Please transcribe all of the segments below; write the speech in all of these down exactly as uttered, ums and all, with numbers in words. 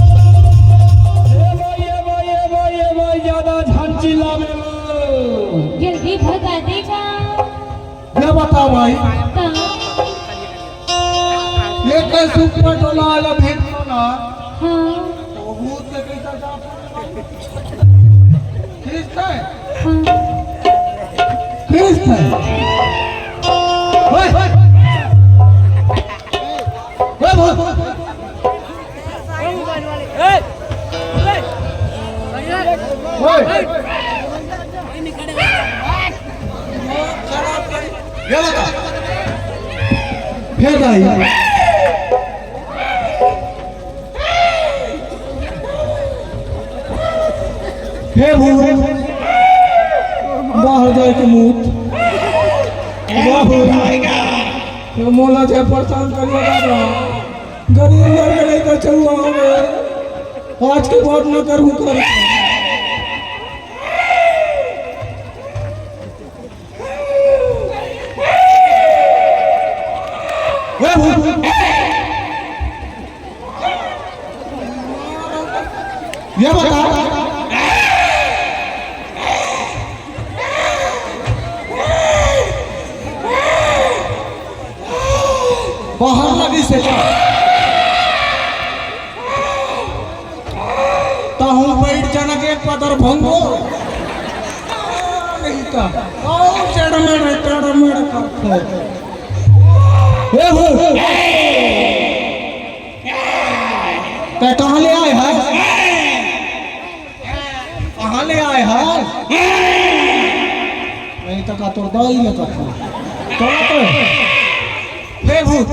ए भाई, ए भाई, ए भाई, ए भाई, ज्यादा झन चिल्लावे। जल्दी भगा देगा। ये बता भाई, का? ये कैसे ऊपर टोला वाला भेज दो ना? हाँ। तो भूत के कैसे ख्रीस्त है। ख्रीस्त है। ओए। ओए, बोल। ओए। ये बता। फेर दाई। हे भूत, बाहर जाए के मूत। बाहर। तो मोला जे परेशान करिए दादा, गरीब घर के लइका चहुआ हवे, आज के बाद न करूँ कर। हे भूत। ये बता, बाहर लगी से का? ताहू बैठ जाना के पदर भंगो। नहीं का। आओ, चढ़मेड़, चढ़मेड़ करते। ए हो। तै कहाँ ले आए है? कहाँ ले आए है? नहीं तो का तोर दाई ले कर। चलो तो। हे भूत,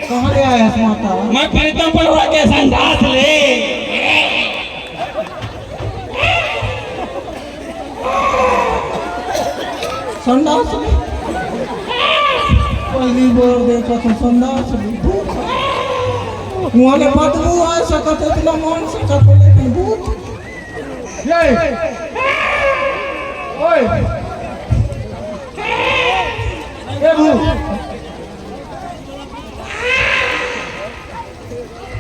कहाँ ले आए हस माता? मैं प्रीतम पड़वा के संडास ले। संडास ले? पहली बार देखा तो संडास ले। भूत। वहाँ ले बदबू आ सकत है, इतना मान सकत है, लेकिन भूत। ये। ओए। ए भूत।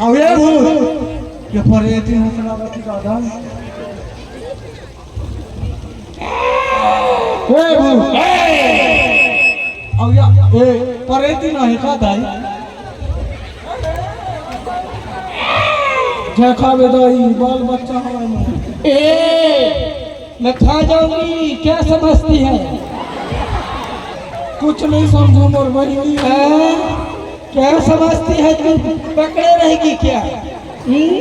अब ये भूत। ये परेती हंसना बची दादा। ए भूत। अब या, ए, परेती नहीं का दाई? जय खावे दाई, बाल बच्चा हमारे। ए, मैं खा जाऊंगी, क्या समझती है? कुछ नहीं समझो मोर बहिनी। हैं? क्या समझती है तू? पकड़े रहेगी क्या? हम्म?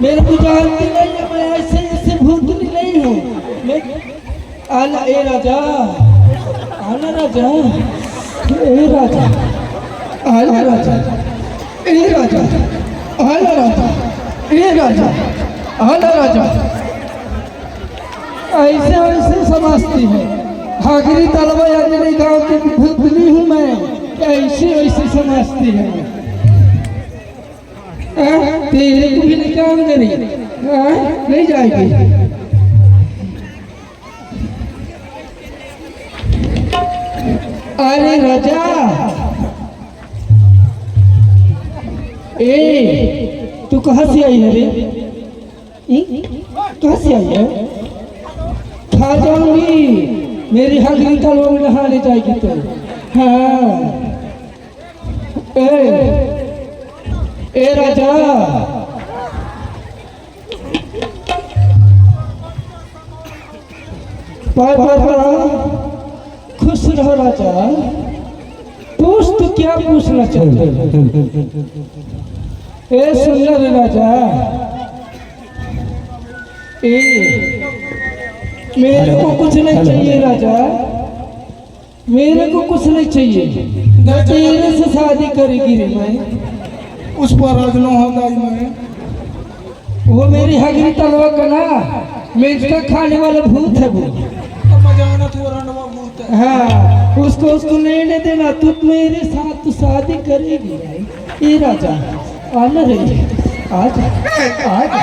मेरे को जानती नहीं है, मैं ऐसे, ऐसे भूतनी नहीं हूँ। मैं आला ए राजा, आला राजा, ए राजा, आला राजा, ए राजा, आला राजा, ए राजा, आला राजा। ऐसे वैसे समझती है। हागरी तलवा अंजनी गांव की भूतनी हूँ मैं, ऐसे वैसे समझती है। हाँ, तेरे को भी नहीं काम करेगी। हाँ, नहीं जाएगी। अरे राजा, ए, तू कहाँ से आई है रे? हम्म? कहाँ से आई है? खा जाऊंगी, मेरी हगरी का लोग नहा ले जाएगी तो। हाँ। ए, ए राजा, पाए पाता, खुश रहो राजा। पूछ तो क्या पूछना चाहते हो? ए सुन रे राजा, ए, मेरे को कुछ नहीं चाहिए राजा, मेरे को कुछ नहीं चाहिए। मैं तेरे से शादी करेगी रे मैं। उस पर राज न होता ही मैं। वो मेरी हगरी तलवा का ना, मेंजका खाने वाला भूत है वो। तो मैं जाना तू रंडवा भूत है। हाँ, उसको, उसको लेने देना, तू मेरे साथ तो शादी करेगी भाई। ए राजा, आना रे, आजा, आजा,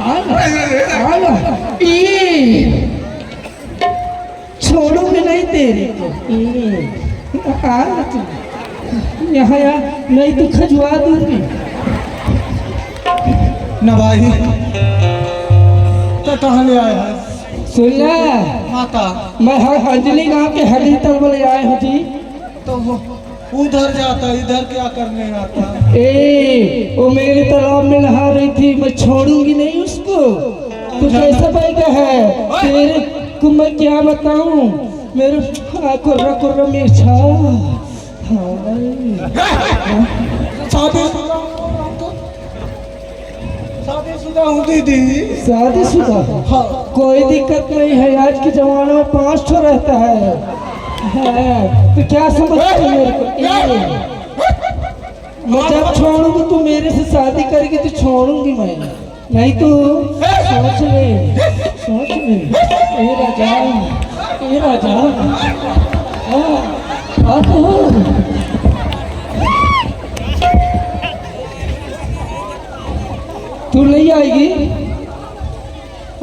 आना, आना। ए, छोड़ूंगी नहीं तेरे को। ए, आ तू। यहाँ आ, नहीं तो खजुआ दूंगी। ना भाई, तो कहाँ ले आया है? सुन ना, माता। मैं ह-, अंजनी गांव के हगरी तलवा ले आए हूँ जी। तो वो उधर जाता, इधर क्या करने आता? ए, वो मेरे तालाब में नहा रही थी, मैं छोड़ूंगी नहीं उसको। तू कैसा बैगा है? तेरे को मैं क्या बताऊं, मेरे, हाँ, कुर्रा कुर्रा मिर्चा। हाय। शादी शादीशुदा हूँ दीदी। शादीशुदा? हाँ। कोई दिक्कत नहीं है, आज के जमाने में पांच ठो रहता है। हाँ, तो क्या समझते हो मेरे को? ए, मैं जब छोड़ूंगी, तू मेरे से शादी करेगी तो छोड़ूंगी मैं, नहीं तो सोच ले, सोच ले। ए राजा, ए राजा, हाँ, हाँ तो। तू नहीं आएगी?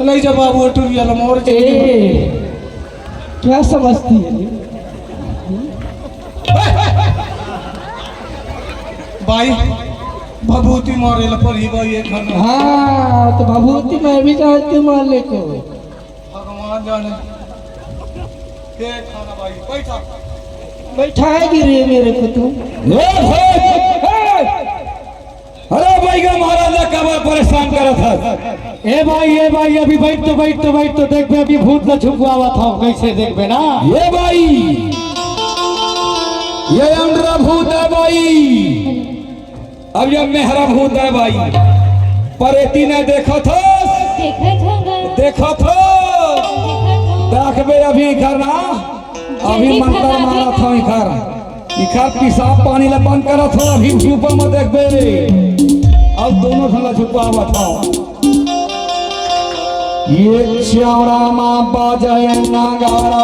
ले जा बाबू, टुरिया ला मोर ए, क्या समझती है? भाई, भभूति मारे ला पड़ी भाई, एक खाना। हाँ, तो भभूति मैं भी जानती हूँ मारने को। भगवान जाने। एक खाना भाई, बैठा। बैठाएगी रे मेरे को तू। ए, ए, ए! अरे भाई, का महाराज ला काबर परेशान करत हस? ए भाई, ए भाई, अभी बैठ तो, बैठ तो, बैठ तो, देखबे, अभी भूत ला छुपवावत हूँ, कैसे देखबे ना? ए भाई, ये अंडरा भूत है भाई, अब ये मेहरा भूत है भाई, परेती ने देखत हस? देखत हूँ गा। देखत हो? देखत हूँ। देखबे अभी घर ना, अभी जल्दी मंतर भगा मारत देगा। हूँ इखर। इखर पेशाब पानी ला बंद करत हूँ, अभी छुपा मत देखबे। अब दोनों झन ला छुपावत हूँ। ये चौड़ा माँ बाजे नगाड़ा।